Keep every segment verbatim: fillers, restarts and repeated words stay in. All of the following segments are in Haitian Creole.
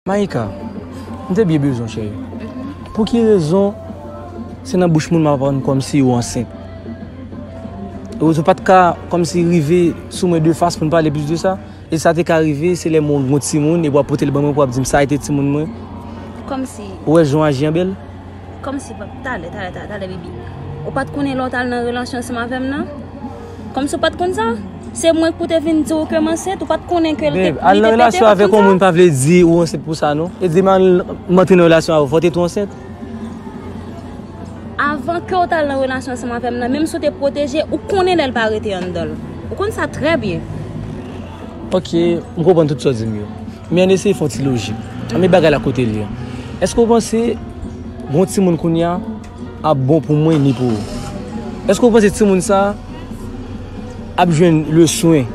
Maïka, m te byen bezwen w, cheri. Pou ki rezon se nan bouch moun m ap aprann kòmsi ou ansent? Ou, ou pa t ka kòmsi rive sou mwen de fas pou n pale plis de sa? E sa te ka rive, se lè mwen gen yon timoun, epi w ap pote l ban mwen pou w ap di m sa e te timoun mwen. Kòmsi. Ou wè jan w aji an bèl? Kòmsi, talè, talè, talè, talè, baby. Ou pa t konnen lè w t al nan relasyon ansanm avè m nan? Kòmsi w pa t konn sa? Se mwen k pou te vin di w ke m ansent, ou pa t konnen ke l te, Babe, al li nan te pete relasyon avèk yon moun pa vle di ou ansent pou sa, non. E di m al, m antre nan relasyon avè w, fò w te tou ansent. Avan ke w t al nan relasyon ansanm avè m nan, menm si w te pwoteje, ou konnen lè l pa rete anndan l. Ou konn sa trè byen. Ok, m konprann tout sa w di m yo. Men ann eseye fè yon ti lojik. Ann met bagay la kote l ye. Èske w panse gen yon timoun kounye a ap bon pou mwen ni pou ou? Èske w panse timoun sa a ap jwenn le swen?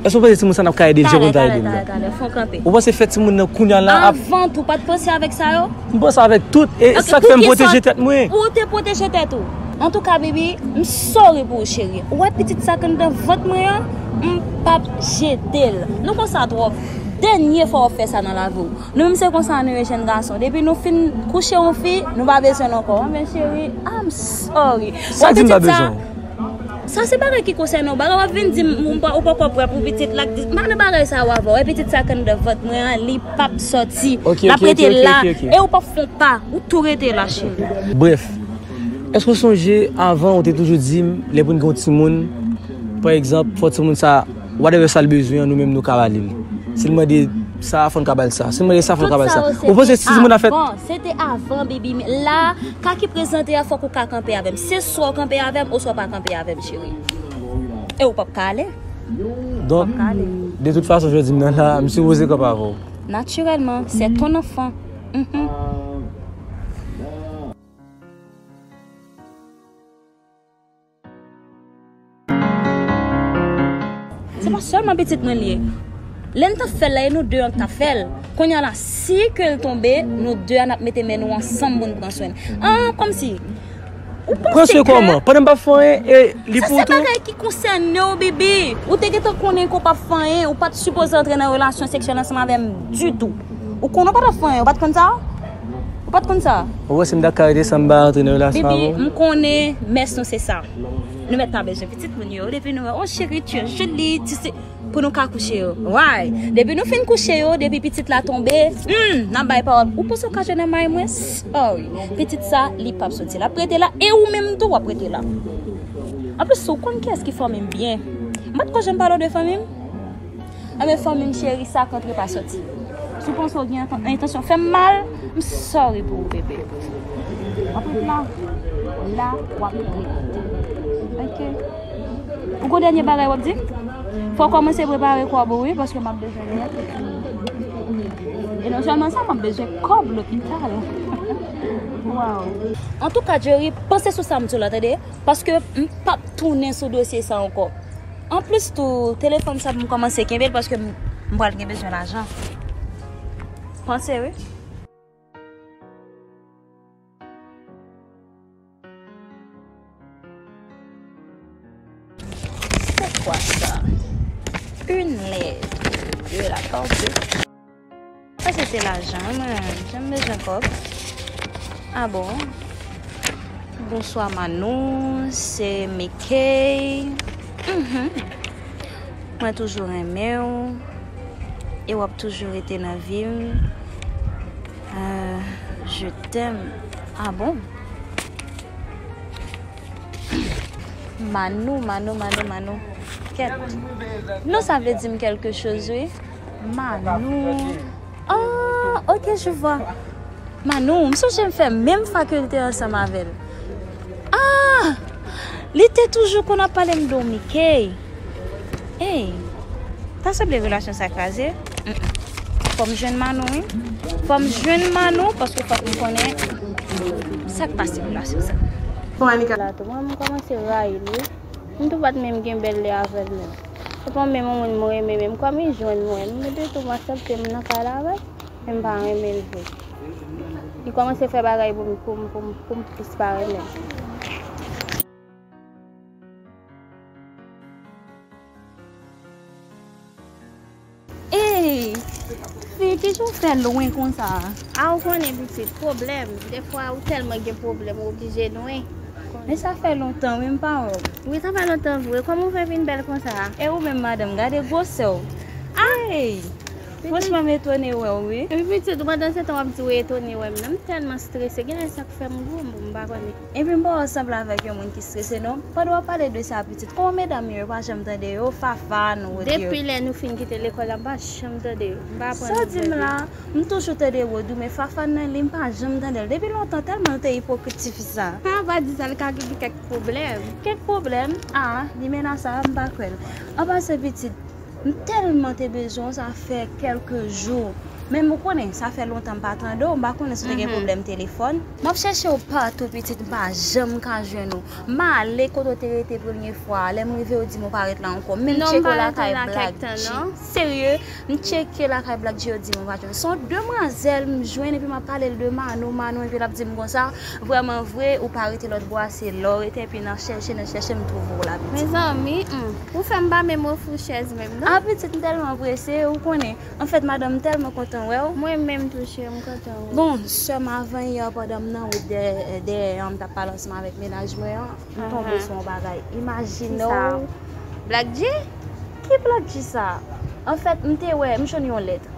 Èske w panse timoun sa a n ap ka ede l jan pou n ta ede l la? Talè, talè, talè, fò w kanpe. Ou panse fè timoun nan kounye a la ap Avan tou, pa t panse avèk sa yo? M panse avèk tout, e Ok, sa k fè m pwoteje tèt mwen. Ou te pwoteje tèt ou. Antouka, baby, m sorry pou ou, cheri. Ou wè pitit sa k anndan vant mwen an, m p ap jete l. Nou konsa twòp. Dènye fwa w ap fè sa nan lavi w. Nou menm se konsa nou ye jèn gason. Depi nou fin kouche yon fi, nou pa bezwen l ankò. Anben cheri, I'm sorry. Sa di m pa bezwen w. Sa se bagay ki konsène w. Bagay w ap vin di m, m pa, ou poko prè pou pitit la. M pa nan bagay sa yo avè w. E pitit sa k anndan vant mwen an, li p ap sòti. Ok, ok, ok, ok, ok. L ap rete la. E ou p ap fè yon pa. Ou tou rete la, cheri. Brèf, èske w sonje avan ou te toujou di m, lè pou n gen yon timoun, pa egzanp, fò timoun sa, whatever sa l bezwen an, nou menm nou ka ba li l. Si l mande sa, fò n ka ba l sa. Si l mande sa, fò n ka ba l sa. Ou panse si timoun nan fèt Bon, se te avan, baby. Men la, ka ki prezante a, fòk ou ka kanpe avè m. Se swa w kanpe avè m, oswa w pa kanpe avè m, cheri. E ou p ap ka ale. Donk, de tout fason, jodi m nan la, m sipoze kanpe avè w. Naturellement, c'est ton enfant. Mhm. Se pa sèlman pitit mwen li ye. Lè n t ap fè l la, e nou de an k t ap fè l. Kounye a la, si ke l tonbe, nou de a n ap mete men nou ansanm pou n pran swen l. Ah, kòmsi. Ou panse ke Pran swen kòman? Pandan m p ap fè anyen, e li pou tou? Sa se bagay ki konsène w, bebe. Ou te gentan konnen ke w p ap fè anyen, ou pa t sipoze antre nan relasyon seksyèl ansanm avè m ditou. Ou konnen w pa t ap fè anyen, ou pa t konn sa? Ou pa t konn sa? Ou wè si m ta ka rete san m pa antre nan relasyon avè w? Baby, m konnen mès nou se sa. Nou mèt pa bezwen pitit moun yo. Depi nou wè, oh chérie, tu es jolie, tu sais, pou nou ka kouche yo. Why? Depi nou fin kouche yo, depi pitit la tonbe, hmm, n ap bay pawòl. Ou panse w ka jwenn nan may mwen? Sorry. Pitit sa, li p ap soti. L ap rete la, e ou menm tou, w ap rete la. Anplis, ou konn kiyès ki fanmi m byen. M pa t ko janm pale w de fanmi m? Enben, fanmi m cheri, sa k antre pa soti. Si w panse w gen entan-, entansyon fè m mal, m sorry pou ou, bebe. W ap ret la, la w ap ret. Ok. Ou gon dènye bagay w ap di? Fò w kòmanse prepare kòb ou, wi, paske m ap bezwen nèt. E non sèlman sa, m ap bezwen kòb lopital. Waw. Antouka, Jerry, panse sou sa m di w la, tande? Paske m p ap tounen sou dosye sa ankò. Anplis tou, telefòn sa pou m kòmanse kenbe l paske m, m pral gen bezwen lajan. Panse wi. C'est quoi ça? Une lettre de la part de Sa se te lajan mwen, jan m bezwen kòb. Ah bon? Bonswa Manou, se Mickey. Mhm. Mwen toujou renmen w e w ap toujou rete nan vi m. Euh, je t'aime. Ah bon? Manou, Manou, Manou, Manou. Kèt. Non, sa vle di m kèlke choz, wi. Manou. Ah, ok, je vois. Manou, m sonje m fè menm fakilte ansanm avè l. Ah! Li te toujou konn ap pale m de w, Mickey. Ey, ta sanble relasyon sa kraze. Mm, mm. Fò m jwenn Manou, wi. Fò m jwenn Manou, paske fòk m konnen sa k pase relasyon sa. Bon, Anika. La tou, mwen, m kòmanse rayi l, wi. M tou pa t menm gen bèl lè avè l menm. Se pa menm yon moun mwen renmen menm. Kòm li jwenn mwen, m mete tou m aksepte m nan kay la avè l, men m pa renmen l vre. Li kòmanse fè bagay pou m, pou m, pou m, pou m plis pa renmen l. Ey! Fi, kisa w fè lwen konsa? A, ou konnen pitit, pwoblèm. Defwa ou tèlman gen pwoblèm, ou oblije lwen. Men sa fè lontan, wi, m pa wè w. Wi, sa fè lontan vre. Kòman w fè vin bèl konsa? E ou menm, madanm, gade gwosè w. Hey! Franchman, m etone wè w, wi. Epi pitit, ou pandan se tan w ap di w etone wè m nan, m tèlman strese. Genlè sa k fè m gwo, m pa konnen. Epi m pa wè w sanble avèk yon moun ki strese, non. Pandan w ap pale de sa, pitit, kòman medam yo, yo pa janm tande yo, Fafa, nou, yo. Depi lè nou fin kite lekòl la, m pa janm tande yo. M pa aprann anpil de yo. Sa w di m la, m toujou tande Wodou, men Fafa nan li, m pa janm tande l. Depi lontan, tèlman l te ipokrit, tifi sa. Ha, pa di sa, l ka gen kèk pwoblèm. Kèk pwoblèm? A, li menasan, m pa kwè l. An pasan, pitit, m tèlman te bezwen w, sa fè kèlke jou. Men ou konnen, sa fè lontan m pa tande w, m pa konnen si w te gen pwoblèm telefòn. M ap chèche w patou, pitit, m pa janm ka jwenn ou. M ale kote w te rete premye fwa a. Lè m rive, yo di m ou pa ret la ankò. Men m tcheke w lakay Black G. Serye, m tcheke lakay Black G, yo di m ou pa jwenn. Se yon demwazèl m jwenn, epi m ap pale l de Manou, Manou, epi l ap di m konsa, vrèman vre, ou pa rete lòt bò a, se la w rete, epi nan chèche, nan chèche, m twouve w la, pitit. Mezanmi, hmm, ou fè m pa menm ofri w chèz menm, non? A, pitit, m tèlman prese, ou konnen. Anfèt, madanm, m tèlman kontan wè w. Mwen menm tou, cheri, m kontan wè w. Bon, sè m, avan yè, pandan m nan wout dèyè, dèyè an, m t ap pale ansanm avèk mennaj mwen an, m tonbe sou yon bagay. Imajine w. Black G? Ki Black G sa? Anfèt, m te wè, m jwenn yon lèt.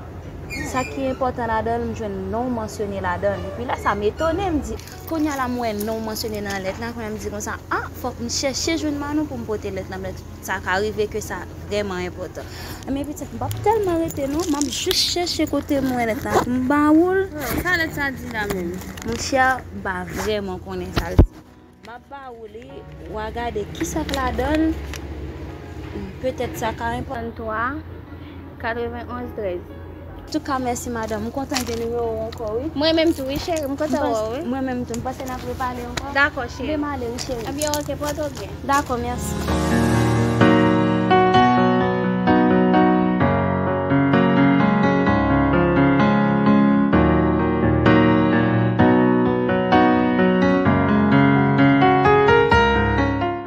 Sa ki enpòtan ladan l, m jwenn non w mansyone ladan l. Epi lè sa, m etone, m di, kounye a la, m wè non w mansyone nan lèt la, kounye a m di konsa, a, fòk m chèche jwenn Manou pou m pote lèt la, men sa ka rive ke sa vrèman enpòtan. Men pitit, m p ap tèlman rete non, m ap jis chèche kote m wè lèt la pou m ba ou l. Oh, sa lèt sa di la menm? Monchè, m pa vrèman konnen sa l di. M ap ba ou li, w a gade kisa k ladan l. Petèt sa ka enpòtan. Trannntwa, katrevenn onz, trèz. Antouka, mèsi madanm. M kontan gen nimewo w ankò, wi. Mwen menm tou, wi, cheri. M kontan wè w, wi. Mwen menm tou. M panse n ap repale ankò. Dakò, cheri. Men m ale, wi, cheri. Ebyen, oke, pòte w byen. Dakò, mèsi.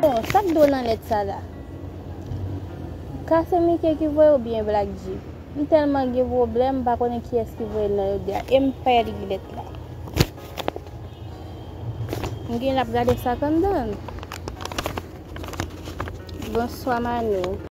Bon, sa k dwòl nan lèt sa la? Ka se Mike ki voye oubyen Black G? M tèlman gen pwoblèm, m pa konnen kiyès ki voye l nan yo de a. E m pè li lèt la. M gen l ap gade sa k anndan l. Bonswa, Manou.